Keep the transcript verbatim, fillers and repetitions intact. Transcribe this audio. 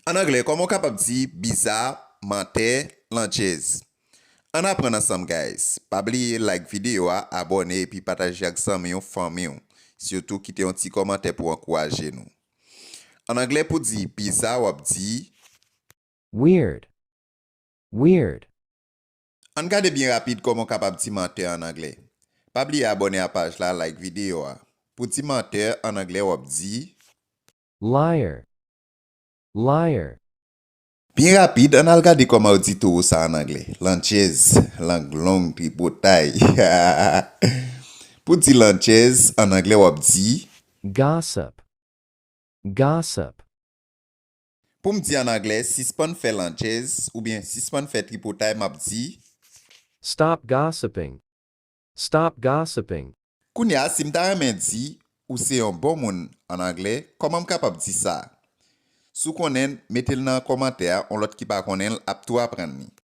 An anglè, kòman w kapab di biza, mantè, landjèz? Ann aprann ansanm, guys. Pa bliye like videyo a, abòne epi pataje ak zanmi w, fanmi w. Sitou kite yon ti kòmantè pou ankouraje nou. An anglè, pou di biza, w ap di Weird. Weird. Ann gade byen rapid kòman w kapab di mantè an anglè. Pa bliye abòne a paj la, like videyo a. Pou di mantè an anglè, w ap di Liar. Liar. Byen rapid, ann al gade kòman yo di towo sa an anglè. Landjèz, lang long, tripotay. Pou di landjèz, an anglè, w ap di Gossip. Gossip. Pou m di an anglè, sispann fè landjèz, oubyen sispann fè tripotay, m ap di Stop gossiping. Stop gossiping. Kounye a, si m ta renmen di ou se yon bon moun an anglè, kòman m kapab di sa? Si w konnen l, mete l nan kòmantè a, yon lòt ki pa konnen l ap tou aprann li.